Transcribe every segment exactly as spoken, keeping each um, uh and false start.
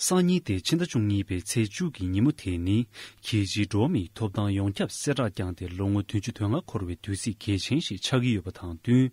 སང་ཉིན་ཏེ་ཕྱི་ཟླ་བཅུ་གཉིས་པའི་ཚེས་བཅུ་གི་ཉིན་མོ་དེ་ནི་རྒྱལ་སྤྱིའི་འགྲོ་བ་མིའི་ཐོབ་ཐང་ཡོངས་ཁྱབ་གསལ་བསྒྲགས་བསྐྱངས་ཏེ་ལོ་ངོ་བདུན་ཅུ་དོན་ལྔ་འཁོར་བའི་དུས་ཚིགས་གལ་ཆེན་ཞིག་ཆགས་ཀྱི་ཡོད་པ་དང་བསྟུན།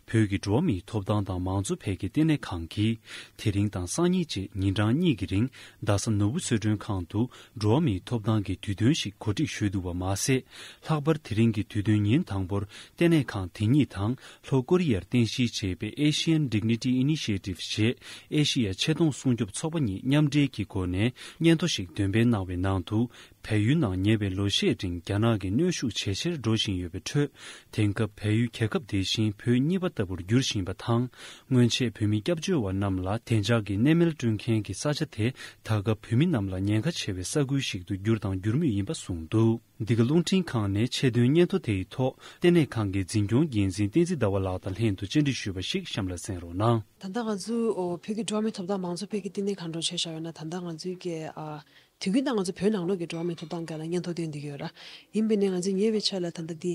བོད་ཀྱི་འགྲོ་བ་མིའི་ཐོབ་ཐང་དང་མང་གཙོ་འཕེལ་རྒྱས་ལྟེ་གནས་ཁང་གིས་དེ་རིང་དང་སང་ཉིན་བཅས་ཉིན་གྲངས་གཉིས་ཀྱི་རིང་རྡ་ས་ནོར་བུ་ཚོ་གྲོན་ཁང་དུ་འགྲོ་བ་མིའི་ཐོབ་ཐང་གི་དུས་སྟོན་ཞིག་གོ་སྒྲིག་ཞུས་འདུག་པ་མ་ཟད། ལྷག་པར་དེ་རིང་གི་དུས་སྟོན་ཉིན་དང་པོར་ལྟེ་གནས་ཁང་དེ་ཉིད་དང་ལྷོ་ཀོ་རི་ཡར་རྟེན་གཞི་བྱས་པའི་Asian Dignity Initiative ཞེས་ཨེ་ཤི་ཡ་ཆེ་མཐོང་སྲུང་སྐྱོབ་ཚོགས་པ་གཉིས་མཉམ་འབྲེལ་གྱི་སྒོ་ནས་སྙན་ཐོ་ཞིག་འདོན་སྤེལ་གནང་བའི་ནང་དུ། བལ་ཡུལ་ནང་ཉེ་བའི་ལོ་ཤས་རིང་རྒྱ་ནག་གི་གནོན་ཤུགས་ཇེ་ཆེར་འགྲོ་བཞིན་ཡོད་པའི་ཁྲོད། དེང་སྐབས་བལ་ཡུལ་རྒྱལ་ཁབ་དེ་བཞིན་བོད་གཉིས་པ་ལྟ་བུར་འགྱུར་བཞིན་པ་དང་། སྔོན་ཆད་བོད་མི་སྐྱབས་བཅོལ་བ་རྣམས་ལ་བདེ་འཇགས་ཀྱི་གནས་མལ་བསྐྲུན་མཁན་གྱི་ས་ཆ་དེ་ད་སྐབས་བོད་མི་རྣམས་ལ་ཉེན་ཁ་ཆེ་བའི་ས་ཁུལ་ཞིག་ཏུ་གྱུར་དང་འགྱུར་མུས་ཡིན་པ་གསུངས་འདུག། འདི་ག་རླུང་འཕྲིན་ཁང་ནས་ཆེད་དོན་སྙན་ཐོ་དེའི་ཐོག་ལྟེ་གནས་ཁང་གི་འཛིན་སྐྱོང་འགན་འཛིན་བསྟན་འཛིན་ཟླ་བ་ལགས་དང་ལྷན་དུ་བཅར་འདྲི་ཞུས་པ་ཞིག་གཤམ་ལ་གསན་རོགས་གནང་། ད་ལྟ་ང་ཚོ་བོད་ཀྱི་འགྲོ་བ་མིའི་ཐོབ་ཐང་མང་གཙོ་འཕེལ་རྒྱས་ལྟེ་གནས་ཁང་འགྲོ་ཆེད་བཞག་ཡོད་ན། ད་ལྟ་ང་ཚོའི་གི་ཨ། དུས་རྒྱུན་ད་ང་ཚོ་བོད་ནང་ལོགས་ཀྱི་འགྲོ་བ་མིའི་ཐོབ་ཐང་སྒང་ལ་སྙན་ཐོ་བཏོན་བསྡད་ཀྱི་ཡོད་ར། ཡིན་པས་ནས་ང་ཚོས་ཉེ་བའི་ཆར་ལ་ད་ལྟ་འདི་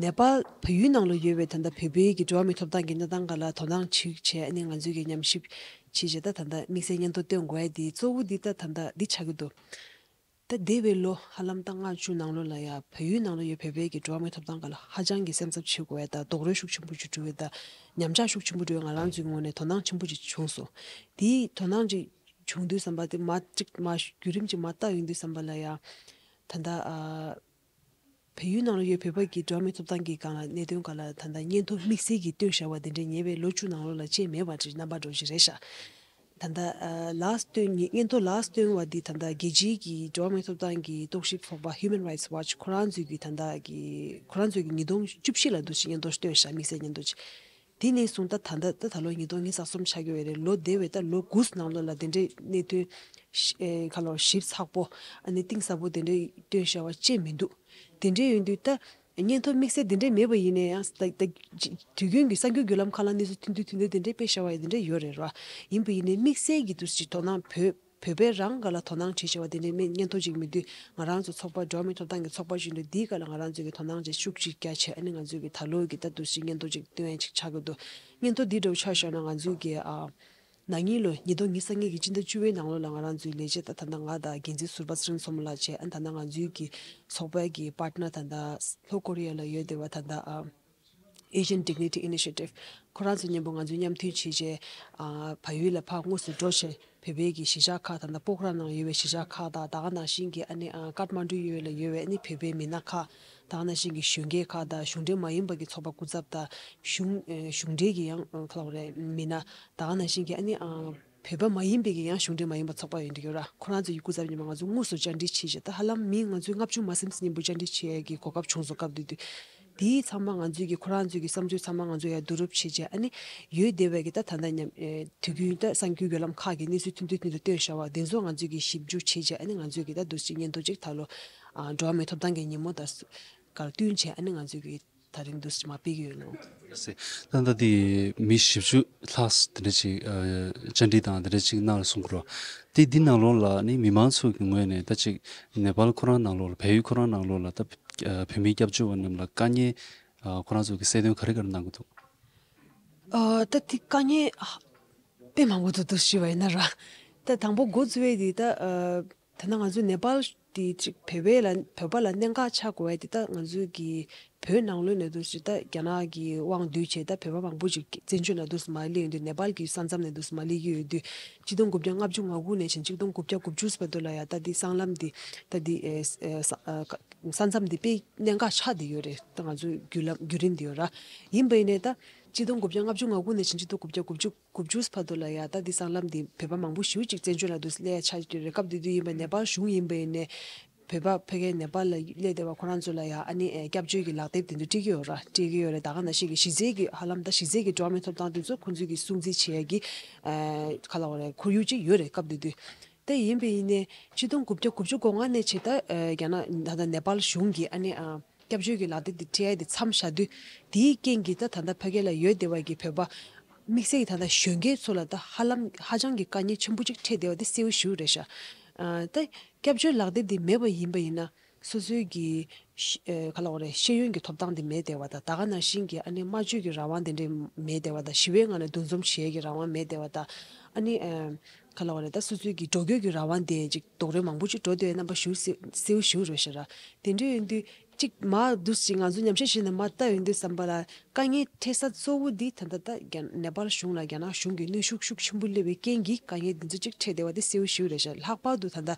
ནེ་པཱལ་བལ་ཡུལ་ནང་ལ་ཡོད་པའི་ད་ལྟ་བོད་པའི་གི་འགྲོ་བ་མིའི་ཐོབ་ཐང་གི་གནས་སྟངས་སྒང་ལ་དོ་སྣང་བྱེད་བྱས་ཨ་ནི་ང་ཚོས་གི་ཉམས་ཞིབ་བྱེད་བྱས་ད་ད་ལྟ་དམིགས་བསལ་སྙན་ཐོ་བཏོན་དགོས་ཡ་འདི་གཙོ་བོ་འདི་ད་ད་ལྟ་འདི་ཆགས་ཀྱི་འདུག། ད་འདས་པའི་ལོ་ཧ་ལམ་ད་ལྔ་བཅུ་ནང་ལོགས་ལ་ཡ་བལ་ཡུལ་ནང་ལ་ཡོད་བོད་པའི་གི་འགྲོ་བ་མིའི་ཐོབ་ཐང་སྒང་ལ་ཧ་ཅང་གི་སེམས་འཚབ་བྱེད་དགོས་ཡ་ད་རྡོག་རོལ་ཤུགས་ཆེན་པོ་ཅིག་འགྲོ་ཡ་ད་ཉམས་ཆག་ཤུགས་ཆེན་པོ་འགྲོ་ཡ་ང་རང་ཚོའི་ངོས་ནས་དོ་སྣང་ཆེན་པོ་ཅིག་བྱུང་སོང་། དེའི་དོ་སྣང་ཅིག་བྱུང་དུས་ཙམ་པ་དེ་མ་གཅིག་མ་བརྒྱུད་རིམ་ཅིག་མ་བལྟ་ཡོང་དུས་ཙམ་པ་ལ་ཡ། ད་ལྟ་ཨ། བལ་ཡུལ་ནང་ལ་ཡོད་བོད་པ་གི་འགྲོ་བ་མིའི་ཐོབ་ཐང་གི་སྒང་ལ་གནད་དོན་སྒང་ལ་ད་ལྟ་སྙན་ཐོ་དམིགས་བསལ་གྱིས་བཏོན་བཞག་པ་དེ་འདྲའི་ཉེ་བའི་ལོ་བཅུ་ནང་ལོགས་ལ་ཅིག་མེད་པ་ཅིག་རྣམ་པ་འདྲ་བོ་ཞིག་རེད་ཤག། ད་ལྟ་ཨ། ལཱསི་བཏོན་ཉིན་སྙན་ཐོ་ལཱསི་བཏོན་པ་འདི་ད་ལྟ་རྒྱལ་སྤྱིའི་གི་འགྲོ་བ་མིའི་ཐོབ་ཐང་གི་རྟོག་ཞིབ་ཚོགས་པ་Human Rights Watch ཁོ་རང་ཚོས་གི་ད་ལྟ་གི་ཁོ་རང་ཚོས་གི་ཉིས་སྟོང་བཅུ་བཞི་ལ་འདུག་ཅིག་སྙན་ཐོ་བཏོན་ཤག། དམིགས་བསལ་སྙན་ཐོ་ཅིག། དེ་ནས་བཟུང་ད་ད་ལྟ་ད་ད་ལོ་ཉིས་སྟོང་ཉི་ཤུ་རྩ་གསུམ་ཆགས་ཀྱི་ཡོད་རེད། ལོ་འདས་པའི་ད་ལོ་དགུ་ནང་ལོགས་ལ་དེ་འདྲའི་གནད་དོན་ཤི་ཨེ་ཁ་ལོ་ཞིབ་ཚགས་པོ་ཨ་ནི་གཏིང་ཟབ་པོ་དེ་འདྲའི་བཏོན་བཞག་པ་ཅིག་མི་འདུག། དེ་འདྲའི་ཡོང་དུས་ད་སྙན་ཐོ་དམིགས་བསལ་དེ་འདྲའི་མེད་པ་ཡིན་ན་ཡང་ད་ད་དུས་རྒྱུན་གྱི་གསར་འགྱུར་བརྒྱུད་ལམ་ཁག་ལ་གནས་ཚུལ་ཐུང་ཐུང་ཐུང་ཐུང་དེ་འདྲའི་སྤེལ་བཞག་པ་ཡང་དེ་འདྲའི་ཡོད་རེད་ར། ཡིན་པ་ཡིན་ནའི་དམིགས་བསལ་གྱི་དུས་ཅིག་དོ་སྣང་བོད་བོད་པའི་རང་སྒང་ལ་དོ་སྣང་བྱེད་བྱེད་པ་དེ་འདྲའི་མི་སྙན་ཐོ་ཅིག་མི་འདུག། ང་རང་ཚོ་ཚོགས་པ་འགྲོ་བ་མིའི་ཐོབ་ཐང་གི་ཚོགས་པ་ཞིག་འདུག། འདིའི་སྒང་ལ་ང་རང་ཚོས་ཀྱི་དོ་སྣང་ཅིག་ཤུགས་ཅིག་རྒྱ་ཆེ་ཨ་ནི་ང་ཚོས་ཀྱི་ད་ལོ་གི་ད་དུས་ཅིག་སྙན་ཐོ་ཅིག་བཏོན་ཡ་ཅིག་ཆགས་ཀྱི་འདུག། སྙན་ཐོ་འདི་འདྲ་བོ་ཆ་བཞག་ན་ང་ཚོས་ཀྱི་ཨ། ན་ནིང་ལོ་ཉིས་སྟོང་ཉི་ཤུ་རྩ་གཉིས་ཀྱི་སྤྱི་ཟླ་བཅུ་པའི་ནང་ལོགས་ལ་ང་རང་ཚོའི་ལས་བྱེད་ད་ད་ལྟ་ང་དང་འགན་འཛིན་ཟུར་པ་ཚེ་རིང་མཚོ་མོ་ལགས་བཅས་ཨ་ནི་ད་ལྟ་ང་ཚོའི་གི་ཚོགས་པའི་གི་པཱར་ཊི་ནར་ད་ལྟ་ལྷོ་ཀོ་རི་ཡ་ལ་ཡོད་བསྡད་པ་ད་ལྟ་ཨ། Asian Dignity Initiative ཁོ་རང་ཚོ་མཉམ་པོ་ང་ཚོས་མཉམ་མཐུན་བྱས་རྗེས་ཨ། བལ་ཡུལ་ལ་ཕར་དངོས་སུ་འགྲོ་བྱས་བོད་པའི་གི་གཞིས་ཆགས་ཁག་ད་ལྟ་སྤོག་ར་ནང་ཡོད་པའི་གཞིས་ཆགས་ཁག་དང་ད་ག་ནང་བཞིན་གྱི་ཨ་ནི་ཨ། ཀཏ་མན་ཌུ་ཡུལ་ལ་ཡོད་པའི་ཨ་ནི་བོད་པའི་མི་སྣ་ཁག་ད་ག་ནང་བཞིན་གྱི་གཞོན་སྐྱེས་ཁག་དང་གཞུང་འབྲེལ་མ་ཡིན་པ་གི་ཚོགས་པ་སྐུ་ཚབ་དང་གཞུང་གཞུང་འབྲེལ་གྱི་ཡང་ཁ་ལོ་རེད་མི་སྣ་ད་ག་ནང་བཞིན་གྱི་ཨ་ནི་ཨ། བོད་པ་མ་ཡིན་པའི་གི་ཡང་གཞུང་འབྲེལ་མ་ཡིན་པ་ཚོགས་པ་ཡོད་འདུག་ཡོད་ར། ཁོ་རང་ཚོ་ཡི་སྐུ་ཚབ་ཉི་མ་ང་ཚོ་དངོས་སུ་བཅར་འདྲི་བྱས་རྗེས་ད་ཧ་ལམ་མི་ང་ཚོའི་ལྔ་བཅུ་མ་ཟིན་ཙམ་མཉམ་པོ་བཅར་འདྲི་བྱེད་ཡ་གི་གོ་སྐབས་བྱུང་སོང་། སྐབས་དེ་དུས་དེའི་ཚང་མ་ང་ཚོས་གི་ཁོ་རང་ཚོའི་གི་བསམ་ཚུལ་ཚང་མ་ང་ཚོ་ཡ་བསྡུ་རུབ་བྱས་རྗེས་ཨ་ནི་ཡོད་བསྡད་པའི་གི་ད་ད་ལྟ་མཉམ་ཨེ། དུས་རྒྱུན་ད་གསར་འགྱུར་བརྒྱུད་ལམ་ཁག་གི་གནས་ཚུལ་ཐུང་ཐུང་ཐུང་ཐུང་བཏོན་བཞག་པ་དེ་ཚོ་ང་ཚོས་གི་ཞིབ་འཇུག་བྱས་རྗེས་ཨ་ནི་ང་ཚོས་གི་ད་འདུག་སེ་སྙན་ཐོ་ཅིག་ད་ལོ་ཨ། འགྲོ་བ་མིའི་ཐོབ་ཐང་གི་ཉིན་མོ་དང་སྐར་བསྟུན་བྱས་ཨ་ནི་ང་ཚོས་གི་ད་རིང་འདུག་སེ་མ་སྤེལ་གི་ཡོད་ནོ། ད་ལྟ་དེ་མི་བཞི་བཅུ་ལྷག་དེ་འདྲ་ཅིག་ཨ། བཅར་འདྲི་དང་དེ་འདྲ་ཅིག་གནང་ལ་གསུང་གི་རོ། དེ་འདི་ནང་ལོགས་ལ་ནི་མི་མང་ཚོ་གི་ངོས་ནས་ད་ཅིག་ནེ་པཱལ་ཁོ་རང་ནང་ལོགས་ལ་བལ་ཡུལ་ཁོ་རང་ནང་ལོགས་ལ་ད་ཨ། བོད་མི་སྐྱབས་བཅོལ་བ་རྣམས་ལ་དཀའ་ངལ་ཨ། ཁོ་རང་ཚོ་གི་གསལ་སྟོན་ག་རེ་ག་རེ་གནང་གི་འདུག། ཨ། ད་དེ་དཀའ་ངལ་ཨ། དཔེ་མང་པོ་འདུག་འདུག་ཞུས་པ་ཡིན་ན་ར། ད་དང་པོ་འགོ་བཙུགས་པའི་དེ་ད་ཨ། ད་ལྟ་ང་ཚོ་ནེ་པཱལ་དེ་ཅིག་བོད་པའི་ལ་བོད་པ་ལ་གནད་འགག་ཆགས་དགོས་ཡ་དེ་ད་ང་ཚོའི་གི་བོད་ནང་ལོགས་ནས་འདུག་སེ་ད་རྒྱ་ནག་གི་དབང་བསྡུས་བྱས་ད་བོད་པ་མང་པོ་ཅིག་བཙན་བྱོལ་ལ་འདུག་སེ་མར་སླེབས་ཡོང་དུས་ནེ་པཱལ་གི་ས་མཚམས་ནས་འདུག་སེ་མར་སླེབས་ཀྱི་ཡོད་དུས་ཆིག་སྟོང་དགུ་བརྒྱ་ལྔ་བཅུ་ང་དགུ་ནས་བྱས་ཆིག་སྟོང་དགུ་བརྒྱ་དགུ་བཅུ་བར་དུ་ལ་ཡ་ད་འདི་སྲང་ལམ་འདི་ད་འདི་ཨེ་ཨེ་ས་ཨ་ས་མཚམས་འདི་དཔེ་གནད་འགག་ཆགས་བསྡད་ཡོད་རེད། ད་ང་ཚོའི་བརྒྱུད་ལམ་བརྒྱུད་རིམ་འདི་ཡོད་ར། ཡིན་པ་ཡིན་ནའི་ད་ཆིག་སྟོང་དགུ་བརྒྱ་ལྔ་བཅུ་ང་དགུ་ནས་བྱས་ཆིག་སྟོང་དགུ་བརྒྱ་དགུ་བཅུ་དགུ་བཅུ་བར་དུ་ལ་ཡ་ད་འདི་སྲང་ལམ་འདི་བོད་པ་མང་པོ་ཞེ་པོ་ཅིག་བཙན་བྱོལ་ལ་འདུག་སླེབས་ཡ་ཆགས་ཀྱི་རེད། སྐབས་དེ་དུས་ཡིན་པ་ནེ་པཱལ་གཞུང་ཡིན་པ་ཡིན་ནའི་བོད་པ་ཕ་གིའི་ནེ་པཱལ་ལ་སླེབས་བསྡད་པ་ཁོ་རང་ཚོ་ལ་ཡ་ཨ་ནི་ཨེ་སྐྱབས་བཅོལ་གྱི་ལག་དེབ་དེ་ཚོ་སྤྲད་ཀྱི་ཡོད་ར། སྤྲད་ཀྱི་ཡོད་རེད། ད་ག་ནང་བཞིན་གྱི་གཞི་རྩའི་གི་ཧ་ལམ་ད་གཞི་རྩའི་གི་འགྲོ་བ་མིའི་ཐོབ་ཐང་དེ་ཚོ་ཁོ་ཚོས་གི་སྲུང་བརྩི་བྱེད་ཡ་གི་ཨེ་ག་ལ་བ་རེད། ཁོར་ཡུག་ཅིག་ཡོད་རེད། སྐབས་དེ་དུས་དེ་ཡིན་པ་ཡིན་ནའི་ཆིག་སྟོང་དགུ་བརྒྱ་དགུ་བཅུ་གོ་ལྔ་ནས་བྱས་ད་ཨེ་རྒྱ་ནག་ད་ལྟ་ནེ་པཱལ་གཞུང་གིས་ཨ་ནི་ཨ། སྐྱབས་བཅོལ་གྱི་ལག་དེབ་དེ་སྤྲད་ཡ་དེ་མཚམས་བཞག་དུས་དེའི་རྐྱེན་གྱིས་ད་ད་ལྟ་ཕ་གི་ལ་ཡོད་བསྡད་པ་གི་བོད་པ་དམིགས་བསལ་གྱི་ད་ལྟ་གཞོན་སྐྱེས་ཚོ་ལ་ད་ཧ་ལམ་ཧ་ཅང་གི་དཀའ་ངལ་ཆེན་པོ་ཅིག་འཕྲད་བསྡད་པ་དེ་གསལ་པོ་ཞེ་པོ་རེད་ཤག། ཨ། ད་སྐྱབས་བཅོལ་ལག་དེབ་དེ་མེད་པ་ཡིན་པ་ཡིན་ན་སོ་སོའི་གི་ ཤེས་ཨེ་ག་ལབ་དགོས་རེད། ཤེས་ཡོན་གྱི་ཐོབ་ཐང་དེ་མེད་བསྡད་པ་དང་། ད་ག་ནང་བཞིན་གྱི་ཨ་ནི་སྨྲ་བརྗོད་ཀྱི་རང་དབང་དེ་འདྲས་མེད་བསྡད་པ་དང་། ཞི་བའི་ངང་ནས་འདུ་འཛོམས་བྱེད་ཡས་ཀྱི་རང་དབང་མེད་བསྡད་པ་དང་། ཨ་ནི་ཨེ་ག་ལབ་དགོས་རེད། ད་སོ་སོའི་གི་འགྲོ་སྐྱོད་ཀྱི་རང་དབང་དེ་ཅིག་རྡོག་རོལ་མང་པོ་ཅིག་འགྲོ་སྡོད་པའི་རྣམ་པ་ཞེ་པོ་གསལ་པོ་ཞེ་པོ་རེད་ཤག་ར། དེ་འདྲས་ཡིན་དུས་ཅིག་མར་འདུག་ཅིག་ང་ཚོ་ཉམས་ཞིབ་བྱས་ནས་མར་ལྟ་ཡོང་དུས་ཙམ་པ་ལ། དཀའ་ངལ་འཕྲད་ས་གཙོ་བོ་འདི་ད་ལྟ་ད་རྒྱ་ནེ་པཱལ་གཞུང་ལ་རྒྱ་ནག་གཞུང་གིས་གནོན་ཤུགས་ཤུགས་ཆེན་པོ་སླེབས་པའི་རྐྱེན་གྱིས་དཀའ་ངལ་འདི་ཚོ་ཅིག་འཕྲད་བསྡད་པ་དེ་གསལ་པོ་ཞེ་པོ་རེད་ཤག་ལྷག་པར་དུ་ད་ལྟ་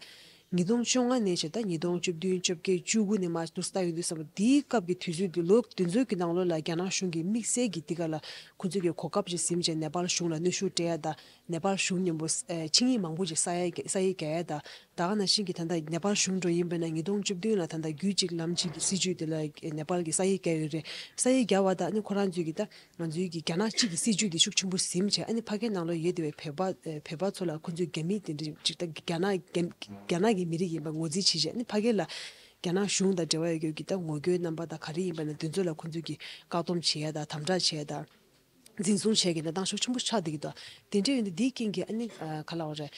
ཉིས་སྟོང་བཅོ་ལྔ་ནས་བྱས། ད་ཉིས་སྟོང་བཅུ་བདུན་བཅོ་བརྒྱད་བཅུ་དགུ་ནས་མར་འདུག་ལྟ་ཡོང་དུས་ཙམ་པ། དེའི་སྐབས་ཀྱི་དུས་ཚོད་དེ་ལོ་དེ་ཚོའི་གི་ནང་ལོགས་ལ་རྒྱ་ནག་གཞུང་གིས་དམིགས་བསལ་གྱིས་འདི་ག་ལ་ཁོ་ཚོས་ཀྱི་གོ་སྐབས་ཅིག་ཟིན་བྱས་ནེ་པཱལ་གཞུང་ལ་གནོན་ཤུགས་སྤྲད་ཡ་དང་། ནེ་པཱལ་གཞུང་མཉམ་པོ་ཨེ་ཆིངས་ཡིག་མང་པོ་ཅིག་ས་ཡ་ས་ཡིག་རྒྱག་ཡ་དང་། ད་ག་ནང་བཞིན་གྱི་ད་ལྟ་ནེ་པཱལ་གཞུང་འདྲ་ཡིན་པ་ན་ཉིས་སྟོང་བཅུ་བདུན་ལ་ད་ལྟ་རྒྱུད་གཅིག་ལམ་གཅིག་གི་སྲིད་བྱུས་དེ་ལ་ནེ་པཱལ་གྱིས་ས་ཡིག་བརྒྱབ་ཡོད་རེད། ས་ཡིག་བརྒྱབ་པ་དང་ཨ་ནི་ཁོ་རང་ཚོས་ཀྱི་ད་ང་ཚོའི་གི་རྒྱ་ནག་གཅིག་གི་སྲིད་བྱུས་དེ་ཤུགས་ཆེན་པོ་ཟིན་བྱས། ཨ་ནི་ཕ་གིའི་ནང་ལོགས་ཡོད་བསྡད་པའི་བོད་པ་ཨེ་བོད་པ་ཚོ་ལ་ཁོ་ཚོས་རྒྱ་མི་དེ་འདྲ་ཅིག་ད་རྒྱ་ནག་རྒྱ་རྒྱ་ནག་གི་མི་རིགས་ཡིན་པ་ངོས་འཛིན་བྱེད་བྱས། ཨ་ནི་ཕ་གི་ལ་རྒྱ་ནག་གཞུང་དང་འབྲེལ་བ་ཡོད་མཁན་གྱི་ད་ངོ་རྒོལ་རྣམ་པ་དང་ག་རེ་ཡིན་པ་ན་དེ་ཚོ་ལ་ཁོ་ཚོས་ཀྱི་བཀག་སྡོམ་བྱེད་ཡ་དང་། དམ་དྲག་བྱེད་ཡ་དང་། འཛིན་བཟུང་བྱས་ཀྱི་གནས་སྟངས་ཤུགས་ཆེན་པོ་ཆགས་བསྡད་ཀྱི་འདུག་དེ་འདྲ་ཡིན་དུས་འདིའི་རྐྱེན་གྱིས་ཨ་ནི་ཨ་ག་ལབ་དགོས་རེད།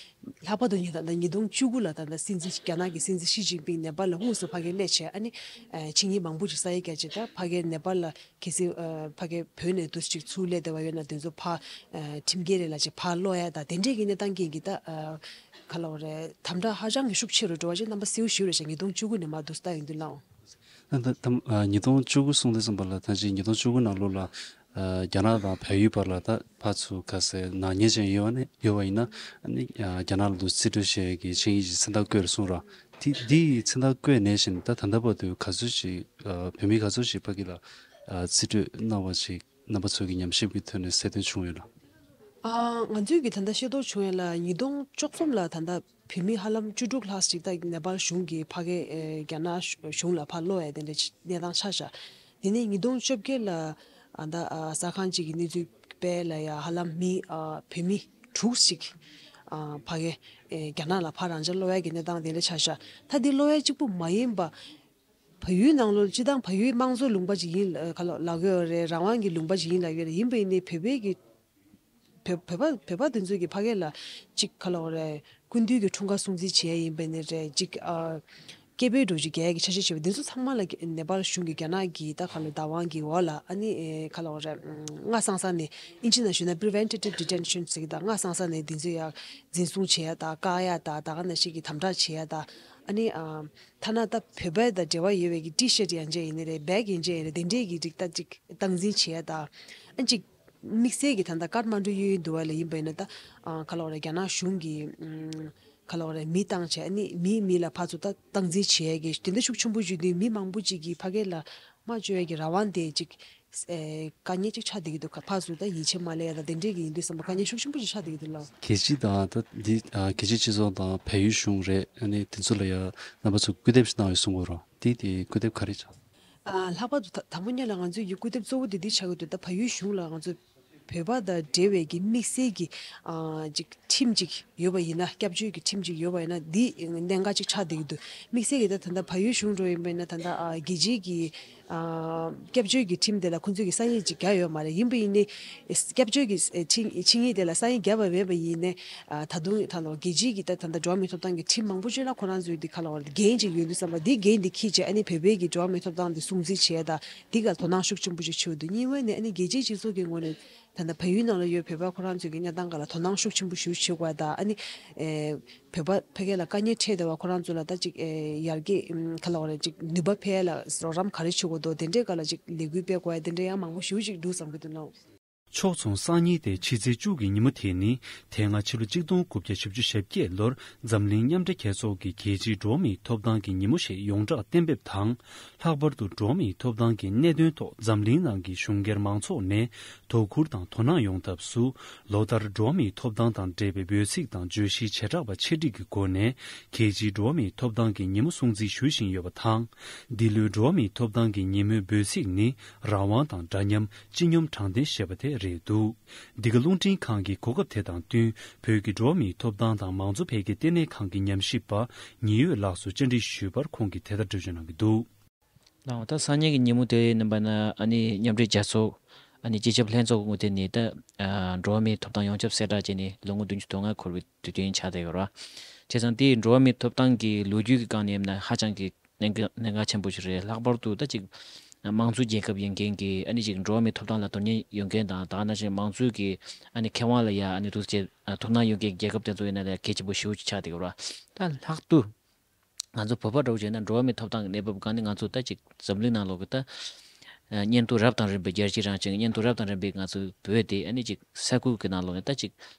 ལྷག་པར་དུ་ཉིས་ད་ལྟ་ཉིས་སྟོང་བཅུ་དགུ་ལ་ད་ལྟ་སྲིད་འཛིན་རྒྱ་ནག་གི་སྲིད་འཛིན་ཞི་ཅིན་ཕིང་ནེ་པཱལ་ལ་དངོས་སུ་ཕ་གིར་སླེབས་བྱས། ཨ་ནི་ཨ་ཆིངས་ཡིག་མང་པོ་ཅིག་ས་ཡིག་བརྒྱབ་བྱས། ད་ཕ་གིར་ནེ་པཱལ་ལ་གལ་སྲིད་ཨ་ཕ་གིར་བོད་ནས་འདུག་ཅིག་ཚུར་སླེབས་བསྡད་པ་ཡོད་ན་དེ་ཚོ་ཕར་ཨ་ཁྲིམས་འགལ་རེད་ལབ་བྱས་ཕར་སློག་ཡ་དང་། དེ་འདྲས་ཀྱི་གནས་སྟངས་རྐྱེན་གྱིས་ད་ཨ་ག་ལབ་དགོས་རེད། དམ་དྲག་ཧ་ཅང་གི་ཤུགས་ཆེ་རུ་འགྲོ་བ་ཅིག་རྣམ་པ་གསལ་པོ་ཞེ་པོ་རེད་ཤག་ཉིས་སྟོང་བཅུ་དགུ་ནས་མར་འདུག་ལྟ་ཡོང་དུས་ལའང་། ད་ད་ད་ཨ་ཉིས་སྟོང་བཅུ་དགུ་གསུངས་དུས་ཙམ་པ་ལ། ད་ཅིག་ཉིས་སྟོང་བཅུ་དགུ་ནང་ལོགས་ལ་ཨ་རྒྱ་ནག་དང་བལ་ཡུལ་བར་ལ་ད་ཕར་ཚུར་ག་ཟེར་ནག་ཉེས་ཅན་ཡོད་པ་ནི་ཡོད་པ་ཡིན་ན། ཨ་ནི་ཨ་རྒྱ་ནག་ལ་དུ་རྩིས་སྤྲོད་བྱེད་ཀྱི་ཆིངས་ཡིག་ཅིག་མཚན་རྟགས་བཀོད་རེད་གསུངས་ར། དེ་དེ་ཡི་མཚན་རྟགས་བཀོད་ནས་བཞིན་ད་ད་ལྟ་བར་དུ་ག་ཚོད་ཅིག་ཨ་བོད་མི་ག་ཚོད་ཅིག་ཕ་གི་ལ་ཨ་རྩིས་སྤྲོད་གནང་བ་ཅིག་རྣམ་པ་ཚོ་གི་ཉམས་ཞིབ་ཀྱི་ཐོག་ནས་གསལ་སྟོན་བྱུང་ཡོད་ལ། ཨ་ང་ཚོས་ཀྱི་ད་ལྟ་ཤེས་རྟོགས་བྱུང་ཡ་ལ་ཉིས་སྟོང་བཅུ་གསུམ་ལ་ད་ལྟ་བོད་མི་ཧ་ལམ་བཅུ་དྲུག་ལྷག་ཅིག་ད་ནེ་པཱལ་གཞུང་གིས་ཕ་གི་ཨེ་རྒྱ་ནག་གཞུང་ལ་ཕར་སློག་ཡ་དེ་འདྲ་ཅིག་གནས་སྟངས་ཆགས་ཤག་དེ་ནས་ཉིས་སྟོང་བཅོ་བརྒྱད་ལ་ཨ་ད་ཨ་གསར་ཁང་ཅིག་གི་གནས་ཚུལ་སྤེལ་ལ་ཡ་ཧ་ལམ་མི་ཨ་བོད་མི་དྲུག་ཅིག་ཨ་ཕ་གི་ཨེ་རྒྱ་ནག་ལ་ཕར་རང་འཇགས་སློག་ཡ་གི་གནས་སྟངས་དེ་འདྲ་ཆགས་ཤག་ད་འདི་སློག་ཡ་གཅིག་པུ་མ་ཡིན་པ། བལ་ཡུལ་ནང་ལོགས་སྤྱི་བཏང་བལ་ཡུལ་དམངས་གཙོའི་ལུང་པ་ཅིག་ཡིན་ལ་ག་ལ་ལབ་ཀྱི་ཡོད་རེད། རང་དབང་གི་ལུང་པ་ཅིག་ཡིན་ལབ་ཀྱི་ཡོད་རེད། ཡིན་པ་ཡིན་ནའི་བོད་པའི་གི་བོད་བོད་པ་བོད་པ་དེ་ཚོས་ཀྱི་ཕ་གི་ལ་ཅིག་ག་ལབ་དགོས་རེད། སྐུ་མདུན་གྱི་འཁྲུངས་སྐར་སྲུང་བརྩི་བྱེད་ཡ་ཡིན་པ་ཡིན་ནའི་རེད། ཅིག་ཨ་སྐད་འབོད་འདྲ་ཅིག་རྒྱག་ཡ་གི་འཆར་གཞི་བྱས་པ་དེ་ཚོ་ཚང་མ་ལ་ནེ་པཱལ་གཞུང་གིས་རྒྱ་ནག་གི་ད་ག་ལ་བདག་དབང་གི་འོག་ལ་ཨ་ནི་ཨེ་ག་ལབ་དགོས་རེད། སྔ་སང་ས་ནས་ཨིན་ཇི་ནང་ཞུས་ན་preventative detention ཟེར་གི། ད་སྔ་སང་ས་ནས་དེ་ཚོ་ཡ་འཛིན་བཟུང་བྱེད་ཡ་དང་བཀག་ཡ་དང་། ད་ག་ནང་བཞིན་གྱི་དམ་དྲག་བྱེད་ཡ་དང་། ཨ་ནི་ཨ། ཐ་ན་ད་བོད་པ་དང་འབྲེལ་བ་ཡོད་པའི་གི་ཊི་ཤར་ཊི་ཡང་ཅིག་ཡིན་ནི་རེད། བེག་ཡང་ཅིག་ཡིན་རེད། དེ་འདྲས་ཀྱི་རིགས་ད་ཅིག་སྟངས་འཛིན་བྱེད་ཡ་ད། ཨ་ཅིག་དམིགས་བསལ་གྱི་ད་ལྟ་ཀཱཐ་མན་ཌུ་གཡས་གཡོན་འདུལ་བ་ལ་ཡིན་པ་ཡིན་ན་ད་ཨ་ག་ལབ་དགོས་རེད། རྒྱ་ནག་གཞུང་གིས་ཨམ་ག་ལབ་དགོས་རེད། མི་བཏང་བྱས། ཨ་ནི་མིས་མི་ལ་ཕར་ཚུར་ད་སྟངས་འཛིན་བྱེད་ཡ་གི་དེ་འདྲ་ཤུགས་ཆེན་པོ་བརྒྱུད་དུས་མི་མང་པོ་ཅིག་གིས་ཕ་གི་ལ་དམག་བཅོས་ཡ་གི་རང་དབང་དེ་ཅིག་ཨེ་དཀའ་ངལ་ཅིག་ཆགས་བསྡད་ཀྱི་འདུག་ཕར་ཚུར་ད་ཡིད་ཆེས་མ་སླེབས་ཡ་ད་དེ་འདྲས་ཀྱི་ཡིན་དུས་ཙམ་པ་དཀའ་ངལ་ཤུགས་ཆེན་པོ་ཅིག་ཆགས་བསྡད་ཀྱི་འདུག་ལགས། རྒྱལ་སྤྱི་དང་ད་འདི་ཨ་རྒྱལ་སྤྱིའི་སྤྱི་ཚོགས་དང་བལ་ཡུལ་གཞུང་རེད། ཨ་ནི་དེ་ཚོ་ལ་ཡ་རྣམ་པ་ཚོ་སྐུལ་འདེབས་ཤིག་གནང་ཡོད་གསུང་གི་རེད། དེ་དེ་སྐུལ་འདེབས་ག་རེ་བྱུང་། ཨ་ལྷག་པར་དུ་ད་དང་པོ་ཉིད་ལ་ང་ཚོས་ཀྱི་སྐུལ་འདེབས་གཙོ་བོ་དེ་འདི་ཆགས་ཀྱི་འདུག་ད་བལ་ཡུལ་གཞུང་ལ་ང་ཚོ་བོད་པ་དང་འབྲེལ་བའི་གི་དམིགས་བསལ་གྱི་ཨ་ཅིག་ཁྲིམས་ཅིག་ཡོད་པ་ཡིན་ན། སྐྱབས་བཅོལ་གྱི་ཁྲིམས་ཅིག་ཡོད་པ་ཡིན་ན་འདི་གནད་འགག་ཅིག་ཆགས་བསྡད་ཀྱི་འདུག་དམིགས་བསལ་གྱི་ད་ད་ལྟ་བལ་ཡུལ་གཞུང་འགྲོ་ཡིན་པ་ཡིན་ན་ད་ལྟ་ཨ་རྒྱལ་སྤྱིའི་གི་ཨ་སྐྱབས་བཅོལ་གྱི་ཁྲིམས་དེ་ལ་ཁོང་ཚོས་ཀྱི་ས་ཡིག་ཅིག་བརྒྱབ་ཡོད་མ་རེད། ཡིན་པ་ཡིན་ནའི་སྐྱབས་བཅོལ་གྱི་ཨེ་ཆིངས་ཆིངས་ཡིག་དེ་ལ་ས་ཡིག་བརྒྱབ་པ་མེད་པ་ཡིན་ནའི་ཨ་ད་དུང་ད་ལོ་རྒྱལ་སྤྱིའི་གི་ད་ད་ལྟ་འགྲོ་བ་མིའི་ཐོབ་ཐང་གི་ཁྲིམས་མང་པོ་ཅིག་ལ་ཁོ་རང་ཚོའི་འདི་ག་ལབ་དགོས་རེད། འགན་ཅིག་ཡོད་དུས་ཙམ་པ་འདི་འགན་འདི་འཁྱེར་བྱས་ཨ་ནི་བོད་པའི་གི་འགྲོ་བ་མིའི་ཐོབ་ཐང་འདི་སྲུང་བརྩི་བྱས་ད་འདི་ག་དོ་སྣང་ཤུགས་ཆེན་པོ་ཅིག་བྱེད་འདུག་གཉིས་པ་ནས་ཨ་ནི་རྒྱལ་སྤྱིའི་སྤྱི་ཚོགས་ཀྱི་ངོས་ནས་ད་ལྟ་བལ་ཡུལ་ནང་ལ་ཡོད་བོད་པ་ཁོ་རང་ཚོའི་གི་གནས་སྟངས་སྒང་ལ་དོ་སྣང་ཤུགས་ཆེན་པོ་ཞིག་བྱེད་དགོས་ད། ཨ་ནི་ཨེ་བོད་པ་ཕ་གི་ལ་དཀའ་ངལ་འཕྲད་བསྡད་པ་ཁོ་རང་ཚོ་ལ་ད་ཅིག་ཨེ་ཡར་རྒྱས་ཨམ་ག་ལབ་དགོས་རེད། ཅིག་ནུས་པ་འཕེལ་ལ་རོགས་རམ་ག་རེ་བྱེད་དགོས་འདུག་དེ་འདྲའི་སྒང་ལ་ཅིག་ལས་འགུལ་སྤེལ་དགོས་ཡ་དེ་འདྲ་ཡང་མང་པོ་ཞེ་པོ་ཅིག་འདུག་བསམ་གྱི་འདུག་ལགས། ཕྱོགས་མཚུངས་སང་ཉིན་ཏེ་ཕྱི་ཚེས་བཅུ་གི་ཉིན་མོ་དེ་ནི་དེ་སྔ་ཕྱི་ལོ་གཅིག་སྟོང་དགུ་བརྒྱ་བཞི་བཅུ་ཞེ་བརྒྱད་ལོར་འཛམ་གླིང་མཉམ་འབྲེལ་རྒྱལ་ཚོགས་ཀྱིས་རྒྱལ་སྤྱིའི་འགྲོ་བ་མིའི་ཐོབ་ཐང་གི་ཉིན་མོ་ཞེས་ཡོངས་གྲགས་གཏན་འབེབས་དང་། ལྷག་པར་དུ་འགྲོ་བ་མིའི་ཐོབ་ཐང་གི་གནད་དོན་ཐོག་འཛམ་གླིང་ནང་གི་གཞུང་སྒེར་མང་ཚོགས་ནས་དོ་ཁུར་དང་དོ་སྣང་ཡོང་ཐབས་སུ། ལོ་ལྟར་འགྲོ་བ་མིའི་ཐོབ་ཐང་དང་འབྲེལ་བའི་འབོད་ཚིག་དང་བརྗོད་གཞིའི་བྱེ་བྲག་པ་ཆེད་སྒྲིག་གི་སྒོ་ནས་རྒྱལ་སྤྱིའི་འགྲོ་བ་མིའི་ཐོབ་ཐང་གི་ཉིན་མོ་སྲུང་བརྩི་ཞུ་བཞིན་ཡོད་པ་དང་། འདི་ལོའི་འགྲོ་བ་མིའི་ཐོབ་ཐང་གི་ཉིན་མོའི་འབོད་ཚིག་ནི་རང་དབང་དང་འདྲ་མཉམ། སྤྱི་སྙོམས་དྲང་བདེན་ཞེས་པ་དེ་རེད་འདུག་འདི་ག་རླུང་འཕྲིན་ཁང་གིས་གོ་སྐབས་དེ་དང་བསྟུན་བོད་ཀྱི་འགྲོ་བ་མིའི་ཐོབ་ཐང་དང་མང་གཙོ་འཕེལ་རྒྱས་ལྟེ་གནས་ཁང་གི་ཉམས་ཞིབ་པ་ཉི་འོད་ལགས་སུ་བཅར་འདྲི་ཞུས་པར་ཁོང་གིས་དེ་ལྟར་འགྲེལ་བརྗོད་གནང་གི་འདུག་ལགས། ད་སང་ཉིན་གྱི་ཉིན་མོ་དེ་ཡིན་པ་ན་ཨ་ནི་མཉམ་འབྲེལ་རྒྱལ་ཚོགས་ཨ་ནི་སྤྱི་ཁྱབ་ལྷན་ཚོགས་ངོས་སྟེང་ནས་ད་ཨ་འགྲོ་བ་མིའི་ཐོབ་ཐང་ཡོངས་ཁྱབ་གསལ་བསྒྲགས་བྱས་ནས་ལོ་ངོ་བདུན་ཅུ་དོན་ལྔ་འཁོར་བའི་དུས་སྟོན་ཆགས་བསྡད་ཡོད་རེད། བྱས་ཙང་དེའི་འགྲོ་བ་མིའི་ཐོབ་ཐང་གི་ལོ་རྒྱུས་ཀྱི་སྒང་ནས་ཡིན་ན་ཧ་ཅང་གི་ གནད་འགག་གནད་འགག་ཆེན་པོ་ཞིག་རེད། ལྷག་པར་དུ་ད་ཅིག་དམངས་གཙོའི་རྒྱལ་ཁབ་ཡིན་མཁན་གྱི་ཨ་ནི་ཅིག་འགྲོ་བ་མིའི་ཐོབ་ཐང་ལ་དོ་མཉམ་ཡོད་མཁན་དང་། ད་ག་ནང་བཞིན་དམངས་གཙོའི་གི་ཨ་ནི་ཁེ་དབང་ལ་ཡ་ཨ་ནི་ཐུགས་རྗེ་ཐུགས་སྣང་ཡོད་མཁན་གྱི་རྒྱལ་ཁབ་དེ་ཚོ་ཡིན་ན་ཡང་གལ་ཆེན་པོ་ཞེ་པོ་ཅིག་ཆགས་བསྡད་ཡོད་རེད། ད་ལྷག་ཏུ་ང་ཚོ་བོད་པ་འདྲ་བོ་བྱས་ན་འགྲོ་བ་མིའི་ཐོབ་ཐང་གི་གནས་བབ་སྒང་ནས་ང་ཚོ་ད་ཅིག་འཛམ་གླིང་ནང་ལོགས་ཀྱི་ད་སྙན་ཐོ་རབ་དང་རིམ་པའི་རྒྱལ་སྤྱི་རང་བཞིན་གྱི་སྙན་ཐོ་རབ་དང་རིམ་པའི་ང་ཚོ་བོད་དེ་ཨ་ནི་ཅིག་ས་ཁུལ་གྱི་ནང་ལོགས་ནས་ད་ཅིག་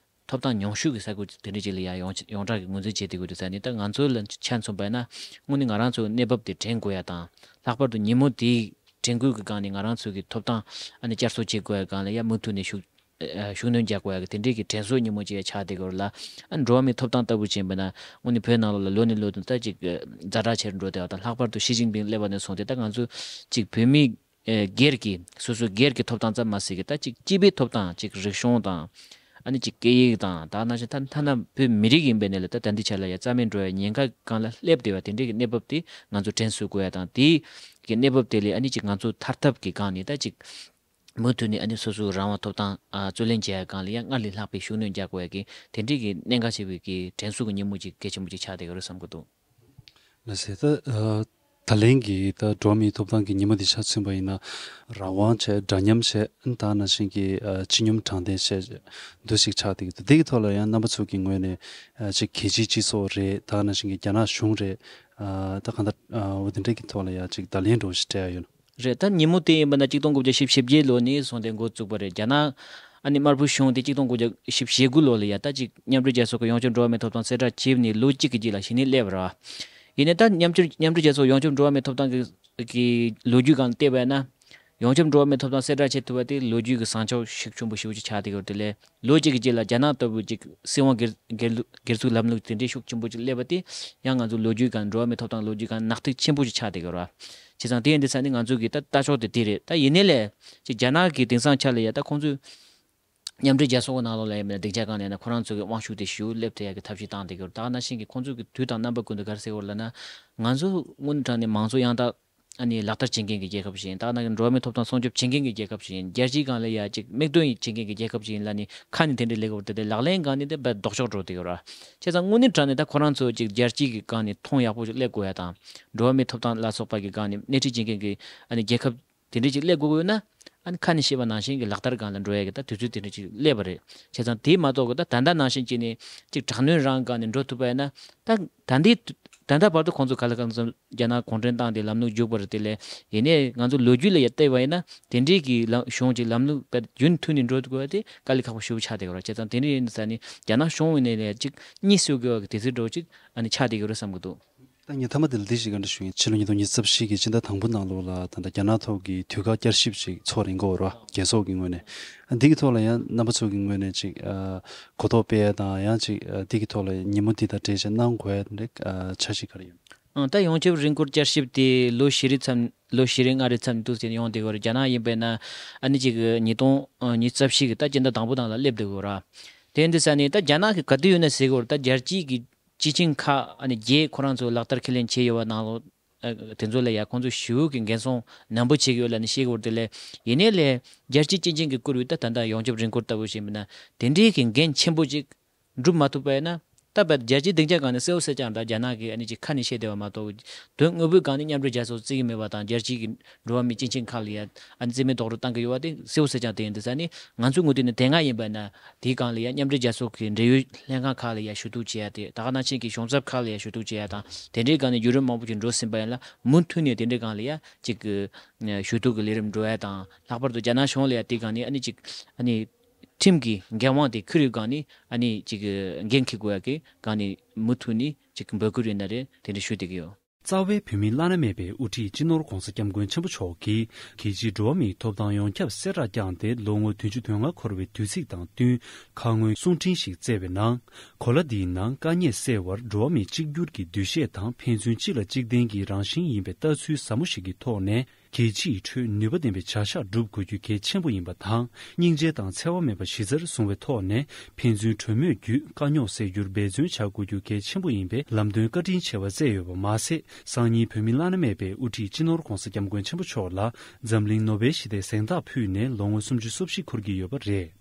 ཐོབ་ཐང་ཉུང་ཤོས་ཀྱི་ས་ཁུལ་དེ་འདྲ་ཅིག་ལ་ཡང་ཡོངས་ཡོངས་གྲགས་ཀྱི་ངོས་འཛིན་བྱེད་བསྡད་ཡོད་དུས་ཙང་ནི། ད་ང་ཚོ་ལ་ཆ་མཚོན་པ་ཡིན་ན་དངོས་གནས་ང་རང་ཚོའི་གནས་བབ་དེ་དྲན་དགོས་ཡ་དང་། ལྷག་པར་དུ་ཉིན་མོ་དེའི་དྲན་སྐུལ་གྱི་སྒང་ནས་ང་རང་ཚོ་གི་ཐོབ་ཐང་ཨ་ནི་བསྐྱར་གསོ་བྱེད་དགོས་ཡ་སྒང་ལ་ཡ་མུ་མཐུད་ནས་ཤུགས་ཨ་ཤུགས་སྣོན་རྒྱག་དགོས་ཡ་གི་དེ་འདྲའི་གི་དྲན་གསོའི་ཉིན་མོ་ཅིག་ཡ་ཆགས་བསྡད་ཡོད་རེད་ལ། ཨ་འགྲོ་བ་མིའི་ཐོབ་ཐང་ལྟ་བུ་ཅིག་ཡིན་པ་ན་དངོས་གནས་བོད་ནང་ལོགས་ལ་ལོ་ནས་ལོ་དུ་ད་ཅིག་ཛ་དྲག་ཆེ་རུ་འགྲོ་བསྡད་པ་དང་། ལྷག་པར་དུ་ཞི་ཅིན་ཕིང་སླེབས་པ་ནས་བཟུང་སྟེ་ད་ང་ཚོ་ཅིག་བོད་མི་ཨེ་སྒེར་གྱི་སོ་སོའི་སྒེར་གྱི་ཐོབ་ཐང་ཙམ་མ་ཟད་ཀྱི་ད་ཅིག་སྤྱི་པའི་ཐོབ་ཐང་། ཅིག་རིག་གཞུང་དང་ཨ་ནི་ཅིག་སྐད་ཡིག་དང་། ད་ནང་བཞིན་ད་ཐ་ན་བོད་མི་རིགས་ཡིན་པའི་གནས་ལ་ད་ད་ལྟའི་ཆ་ལ་ཡ་རྩ་མེད་འགྲོ་བའི་ཉེན་ཁ་སྒང་ལ་སླེབས་བསྡད་པ་དེ་འདྲའི་གི་གནས་བབ་དེ་ང་ཚོ་དྲན་གསོ་དགོས་ཡ་དང་། དེའི་གི་གནས་བབ་དེ་ལས་ཨ་ནི་ཅིག་ང་ཚོ་ཐར་ཐབས་ཀྱི་སྒང་ནས་ད་ཅིག་མུ་མཐུད་ནས་ཨ་ནི་སོ་སོའི་རང་དབང་ཐོབ་ཐང་ཨ་རྩོད་ལེན་བྱེད་ཡ་སྒང་ལ་ཡ་སྔར་ལས་ལྷག་པའི་ཤུགས་སྣོན་རྒྱག་དགོས་ཡ་གི་དེ་འདྲའི་གི་གནད་འགག་ཆེ་བའི་གི་དྲན་གསོ་གི་ཉིན་མོ་ཅིག་གལ་ཆེན་པོ་ཅིག་ཆགས་བསྡད་ཡོད་རེད་བསམ་གྱི་འདུག། ལགས་སེ། ད་ཨ་ད་ལན་གྱི་ད་འགྲོ་བ་མིའི་ཐོབ་ཐང་གི་ཉིན་མོ་འདི་ཆ་མཚོན་པ་ཡིན་ན། རང་དབང་བྱས། འདྲ་མཉམ་བྱས། ད་ནང་བཞིན་གྱི་ཨ་སྤྱི་སྙོམས་དྲང་བདེན་བྱས་འདུ་ཞིག་ཆགས་བསྡད་ཀྱི་འདུག། འདི་གི་ཐོག་ལ་ཡང་རྣམ་པ་ཚོ་གི་ངོས་ནས་ཨ་ཅིག་གལ་སྤྱིའི་སྤྱི་ཚོགས་རེད། ད་ནང་བཞིན་གྱི་རྒྱ་ནག་གཞུང་རེད། ཨ་ད་གང་ལྟར་ཨ་འོ་དེ་འདྲ་གི་ཐོག་ལ་ཡང་ཅིག་བརྡ་ལན་འདྲ་བོ་ཞིག་སྤྲད་ཡ་ཡོད་ན། རེད། ད་ཉིན་མོ་དེ་ཡིན་པ་ན་གཅིག་སྟོང་དགུ་བརྒྱ་བཞི་བཅུ་ཞེ་བརྒྱད་ལོ་ནས་བཟུང་སྟེ་འགོ་བཙུགས་པ་རེད། རྒྱ་ནག་ཨ་ནི་དམར་པོའི་གཞུང་དེ་གཅིག་སྟོང་དགུ་བརྒྱ་བཞི་བཅུ་ཞེ་དགུ་ལོ་ལ་ཡ་ད་ཅིག་མཉམ་འབྲེལ་རྒྱལ་ཚོགས་ཀྱི་ཡོངས་ཁྱབ་འགྲོ་བ་མིའི་ཐོབ་ཐང་གསལ་བསྒྲགས་བྱས་ནས་ལོ་གཅིག་གི་རྗེས་ལ་གཞི་ནས་སླེབས་པ་རེད། ཡིན་ནའི་ད་མཉམ་འབྲེལ་མཉམ་འབྲེལ་རྒྱལ་ཚོགས་ཡོངས་ཁྱབ་འགྲོ་བ་མིའི་ཐོབ་ཐང་གི་གི་ལོ་རྒྱུས་སྒང་བལྟས་པ་ཡིན་ན། ཡོངས་ཁྱབ་འགྲོ་བ་མིའི་ཐོབ་ཐང་གསལ་བསྒྲགས་བྱེད་ཐུབ་པ་དེ་ལོ་རྒྱུས་ཀྱི་བཟང་ཕྱོགས་ཤུགས་ཆེན་པོ་ཞེ་པོ་ཅིག་ཆགས་བསྡད་ཡོད་རེད། དེ་ལས་ལོ་གཅིག་གི་རྗེས་ལ་རྒྱ་ནག་ལྟ་བུ་ཅིག་སྲིད་དབང་སྒེར་སྒེར་སྒེར་ཚུགས་ལམ་ལུགས་དེ་འདྲའི་ཤུགས་ཆེན་པོ་ཅིག་སླེབས་པ་དེ་ཡང་ང་ཚོ་ལོ་རྒྱུས་སྒང་འགྲོ་བ་མིའི་ཐོབ་ཐང་ལོ་རྒྱུས་སྒང་ནག་ཐིག་ཆེན་པོ་ཅིག་ཆགས་བསྡད་ཡོད་རེད། བྱས་ཙང་དེ་ཡིན་དུས་ཙང་ནི་ང་ཚོ་གི་ད་ལྟ་ཕྱོགས་དེ་དེ་རེད། ད་ཡིན་ནའི་ལས་ཅིག་རྒྱ་ནག་གི་དེང་སང་ཆ་ལ་ཡ་ད་ཁོང་ཚོས་མཉམ་འབྲེལ་རྒྱལ་ཚོགས་ཀྱི་ནང་ལོགས་ལ་ཡིན་པ་ན་སྡིངས་ཆ་སྒང་ལ་ཡིན་ན་ཁོ་རང་ཚོ་གི་དབང་ཤུགས་དེ་ཞེ་པོ་སླེབས་ཐུབ་ཡ་གི་ཐབས་ཤེས་བཏང་བསྡད་ཡོད་རེད། ད་ག་ནང་བཞིན་གྱི་ཁོང་ཚོ་གི་དུས་དང་རྣམ་པ་ཀུན་ཏུ་ག་རེ་ཟེར་གྱི་ཡོད་རེད་ལབ་ན། ང་ཚོ་དངོས་གནས་དྲང་གནས་མང་གཙོ་ཡང་དག་ཨ་ནི་ལག་བསྟར་བྱེད་མཁན་གྱི་རྒྱལ་ཁབ་ཞིག་ཡིན། ད་ག་ནང་བཞིན་འགྲོ་བ་མིའི་ཐོབ་ཐང་སྲུང་སྐྱོབ་བྱེད་མཁན་གྱི་རྒྱལ་ཁབ་ཞིག་ཡིན། རྒྱལ་སྤྱིའི་སྒང་ལ་ཡ་ཅིག་མིག་སྟོན་བྱེད་མཁན་གྱི་རྒྱལ་ཁབ་ཞིག་ཡིན་ལབ་ནས་ཁ་ནས་དེ་འདྲ་ལབ་ཀྱི་ཡོད་རེད་དེ། ལག་ལེན་སྒང་ནས་དེ་དཔེ་ལྡོག་ཕྱོགས་འགྲོ་བསྡད་ཡོད་རེད། བྱས་ཙང་དངོས་གནས་དྲང་གནས་ད་ཁོ་རང་ཚོ་ཅིག་རྒྱལ་སྤྱིའི་གི་སྒང་ནས་མཐོང་ཡག་པོ་ཞིག་སླེབས་དགོས་ཡ་དང་། འགྲོ་བ་མིའི་ཐོབ་ཐང་ལ་སོགས་པ་གི་སྒང་ནས་སྣེ་ཁྲིད་བྱེད་མཁན་གྱི་ཨ་ནི་རྒྱལ་ཁབ་དེ་འདྲ་ཅིག་སླེབས་དགོས་ཀྱི་ཡོད་ན། ཨ་ནི་ཁ་ནས་བཤད་པ་ནང་བཞིན་གྱི་ལག་བསྟར་སྒང་ལ་འགྲོ་ཡ་གི་ད་དུས་ཚོད་དེ་འདྲ་ཅིག་སླེབས་པ་རེད། བྱས་ཙང་དེ་མ་གཏོགས་གི་ད་ད་ལྟ་ནང་བཞིན་བྱས་ནས་ཅིག་དྲག་གནོན་རང་སྒང་ནས་འགྲོ་ཐུབ་པ་ཡིན་ན། ད་ད་ལྟའི་ད་ལྟ་བར་དུ་ཁོང་ཚོ་ག་ལ་གང་འཚམ་རྒྱ་ནག་གུང་ཁྲན་ཏང་དེ་ལམ་ལུགས་འཇུག་པ་རེད། དེ་ལས་ཡིན་ནའི་ང་ཚོ་ལོ་རྒྱུས་ལ་ཡ་བལྟས་པ་ཡིན་ན་དེ་འདྲའི་གི་ལམ་གཞུང་ཅིག་ལམ་ལུགས་དཔེ་རྒྱུན་མཐུད་ནས་འགྲོ་ཐུབ་དགོས་པ་དེ་དཀའ་ལས་ཁག་པོ་ཞེ་པོ་ཆགས་བསྡད་ཡོད་རེད། བྱས་ཙང་དེ་འདྲ་ཡིན་ཙང་ནི་རྒྱ་ནག་གཞུང་ངོས་ནས་ལ་ཡ་ཅིག་གཉིད་སད་དགོས་པ་གི་དུས་ཚོད་འདྲ་བོ་ཅིག་ཨ་ནི་ཆགས་བསྡད་ཡོད་རེད་བསམ་གྱི་འདུག། ད་ངས་མཐའ་མ་དེ་ལ་འདི་ཞིག་བཀའ་འདྲི་ཞུ་ཡིན། ཕྱི་ལོ་ཉིས་སྟོང་ཉི་ཤུ་རྩ་བཞི་གི་སྤྱི་ཟླ་དང་པོ་ནང་ལོགས་ལ་ད་ལྟ་རྒྱ་ནག་ཐོག་གི་དུས་བཀག་བསྐྱར་ཞིབ་ཅིག་ཚོགས་རེད་འགོ་བར་བ་རྒྱལ་ཚོགས་ཀྱི་ངོས་ནས། འདི་གི་ཐོག་ལ་ཡང་རྣམ་པ་ཚོ་གི་ངོས་ནས་ཅིག་ཨ་གོ་རྟོགས་སྤེལ་ཡ་དང་། ཡང་ཅིག་ཨ་འདི་གི་ཐོག་ལ་ཉིན་མོ་འདི་དང་འབྲེལ་བྱས་གནང་དགོས་ཡ་འདི་འདྲའི་ཨ་འཆར་གཞི་ག་རེ་ཡོད། ཨང་། ད་ཡོངས་ཁྱབ་རེས་སྐུལ་བསྐྱར་ཞིབ་དེ་ལོ་བཞི་རེའི་མཚམས་ལོ་བཞི་རེ་ལྔ་རེའི་མཚམས་འདུག་ཟེར་ཡོང་བསྡད་ཡོད་རེད། རྒྱ་ནག་ཡིན་པས་ན་ཨ་ནི་ཅིག་ཉིས་སྟོང་ཉི་ཤུ་རྩ་བཞི་གི་ད་སྤྱི་ཟླ་དང་པོ་ནང་ལ་སླེབས་བསྡད་ཡོད་རེད། དེ་འདི་ས་ནས་ད་རྒྱ་ནག་གི་ག་དུས་ཡོད་ན་ཟེར་གྱི་ཡོད་རེད། ད་རྒྱལ་སྤྱིའི་གི་སྤྱི་ཆིངས་ཁག་ཨ་ནི་བརྒྱད་ཁོ་རང་ཚོ་ལག་བསྟར་ཁས་ལེན་བྱས་ཡོད་པ་ནང་ལོགས་ཨ་དེ་ཚོ་ལ་ཡ་ཁོང་ཚོ་ཞེ་པོ་གི་འགན་སྲུང་ནན་པོ་བྱེད་ཀྱི་ཡོད་ལབ་ནས་བཤད་ཀྱི་ཡོད་རེད། དེ་ལས་ཡིན་ནའི་ལས་རྒྱལ་སྤྱིའི་སྤྱི་ཆིངས་ཀྱིས་བཀུར་བའི་ད་ད་ལྟ་ཡོངས་ཁྱབ་རེས་སྐུལ་ལྟ་བུ་ཞིག་མིན་ན་དེ་འདྲའི་གི་འགན་ཆེན་པོ་ཅིག་སྒྲུབ་མ་ཐུབ་པ་ཡིན་ན། ད་བར་རྒྱལ་སྤྱིའི་སྡིངས་ཆ་སྒང་ནས་གསལ་པོ་གསལ་རྐྱང་ད་རྒྱ་ནག་གིས་ཨ་ནི་ཅིག་ཁ་ནས་བཤད་བསྡད་པ་མ་གཏོགས། དོན་དངོས་པོའི་སྒང་ནས་མཉམ་འབྲེལ་རྒྱལ་ཚོགས་བརྩི་གི་མེད་པ་དང་། རྒྱལ་སྤྱིའི་གི་འགྲོ་བ་མིའི་སྤྱི་ཆིངས་ཁག་ལ་ཡ་ཨ་ནི་རྩིས་མེད་རྡོག་རོལ་བཏང་གི་ཡོད་པ་དེ་གསལ་པོ་གསལ་རྐྱང་དེ་ཡིན་དུས་ས་ནི། ང་ཚོའི་ངོས་སྟེང་ནས་དེ་སྔ་ཡིན་པ་ན་དེའི་སྒང་ལ་ཡ་མཉམ་འབྲེལ་རྒྱལ་ཚོགས་ཀྱི་འབྲེལ་ཡོད་ལྷན་ཁང་ཁག་ལ་ཡ་ཞུ་གཏུག་བྱེད་ཡ་དེ། ད་ག་ནང་བཞིན་གྱི་གཞུང་ཚབ་ཁག་ལ་ཡ་ཞུ་གཏུག་བྱེད་ཡ་དང་། དེ་འདྲའི་སྒང་ནས་བརྒྱུད་རིམ་མང་པོ་ཞིག་འགྲོ་ཟིན་པ་ཡིན་ལ། མུ་མཐུད་ནས་དེ་འདྲའི་སྒང་ལ་ཡ་ཅིག་གི་ཞུ་གཏུག་གི་ལས་རིམ་འགྲོ་ཡ་དང་། ལྷག་པར་དུ་རྒྱ་ནག་གཞུང་ལ་ཡ་དེའི་སྒང་ནས་ཨ་ནི་ཅིག་ཨ་ནི། ཁྲིམས་ཀྱི་འགན་དབང་དེ་འཁུར་བའི་སྒང་ནས་ཨ་ནི་ཅིག་འགན་འཁྱེར་དགོས་ཡ་གི་སྒང་ནས་མུ་མཐུད་ནས་ཅིག་འབོད་སྐུལ་ཡིན་ན་རེད། དེ་འདྲ་ཞུ་བསྡད་ཀྱི་ཡོད། རྩ་བའི་བོད་མི་བླ་ན་མེད་པའི་དབུ་ཁྲིད་སྤྱི་ནོར་༧གོང་ས་༧སྐྱབས་མགོན་ཆེན་པོ་མཆོག་གིས་རྒྱལ་སྤྱིའི་འགྲོ་བ་མིའི་ཐོབ་ཐང་ཡོངས་ཁྱབ་གསལ་བསྒྲགས་བསྐྱངས་ཏེ། ལོ་ངོ་བདུན་ཅུ་དོན་ལྔ་འཁོར་བའི་དུས་ཚིགས་དང་བསྟུན་ཁ་སྔོན་གསུང་འཕྲིན་ཞིག་བསྩལ་བའི་ནང་། གོ་ལ་འདིའི་ནང་དཀའ་ངལ་སེལ་བར་འགྲོ་བ་མིའི་གཅིག་གྱུར་གྱི་འདུ་ཤེས་དང་། ཕན་ཚུན་གཅིག་ལ་གཅིག་བརྟེན་གྱི་རང་བཞིན་ཡིན་པའི་ལྟ་ཚུལ་ཟབ་མོ་ཞིག་གི་ཐོག་ནས། རྒྱལ་སྤྱིའི་ཁྲོད་ནུས་པ་ལྡན་པའི་བྱ་གཞག་སྒྲུབ་དགོས་རྒྱུ་གལ་ཆེན་པོ་ཡིན་པ་དང་། སྙིང་རྗེ་དང་འཚེ་བ་མེད་པ་གཞི་རྩར་བཟུང་བའི་ཐོག་ནས་ཕན་ཚུན་གྲོས་མོལ་བརྒྱུད་དཀའ་རྙོག་སེལ་རྒྱུར་འབད་བརྩོན་བྱ་དགོས་རྒྱུ་གལ་ཆེན་པོ་ཡིན་པའི་ལམ་སྟོན་བཀའ་དྲིན་ཆེ་བ་བསྩལ་ཡོད་པ་མ་ཟད། སང་ཉིན་བོད་མི་བླ་ན་མེད་པའི་དབུ་ཁྲིད་སྤྱི་ནོར་༧གོང་ས་༧སྐྱབས་མགོན་ཆེན་པོ་མཆོག་ལ་འཛམ་གླིང་ནོ་བེལ་ཞི་བདེའི་གཟེངས་རྟགས་ཕུལ་ནས་ལོ་ངོ་སུམ་ཅུ་སོ་བཞི་འཁོར་གྱི་ཡོད་པ་རེད།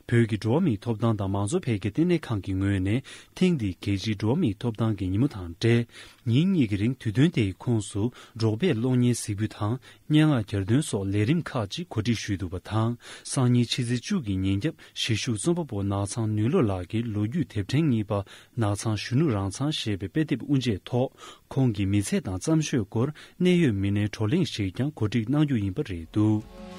བོད་ཀྱི་འགྲོ་བ་མིའི་ཐོབ་ཐང་དང་མང་གཙོ་འཕེལ་རྒྱས་ལྟེ་གནས་ཁང་གི་ངོས་ནས། ཐེངས་འདིའི་རྒྱལ་སྤྱིའི་འགྲོ་བ་མིའི་ཐོབ་ཐང་གི་ཉིན་མོ་དང་འབྲེལ། ཉིན་གཉིས་ཀྱི་རིང་དུས་སྟོན་དེའི་ཁོངས་སུ། འབྲོག་པས་གློག་བརྙན་གཟིགས་འབུལ་དང་། སྙན་ངག་གྱེར་འདོན་སོགས་ལས་རིམ་ཁག་ཅིག་གོ་སྒྲིག་ཞུས་འདུག་པ་དང་། སང་ཉིན་ཕྱི་ཚེས་བཅུ་གི་ཉིན་རྒྱབ་གཞིས་བཞུགས་རྩོམ་པ་པོ་ནགས་ཚང་ནུས་བློ་ལགས་ཀྱི་ལོ་རྒྱུས་དེབ་ཕྲེང་གཉིས་པ། ནགས་ཚང་གཞོན་ནུ་རང་ཚང་ཞེས་པའི་དཔེ་དེབ་དབུ་འབྱེད་ཐོག། ཁོང་གི་མི་ཚེ་དང་བརྩམས་ཆོས་སྐོར་གནད་ཡོད་མི་སྣའི་བགྲོ་གླེང་ཞིག་ཀྱང་གོ་སྒྲིག་གནང་རྒྱུ་ཡིན་པ་རེད་འདུག།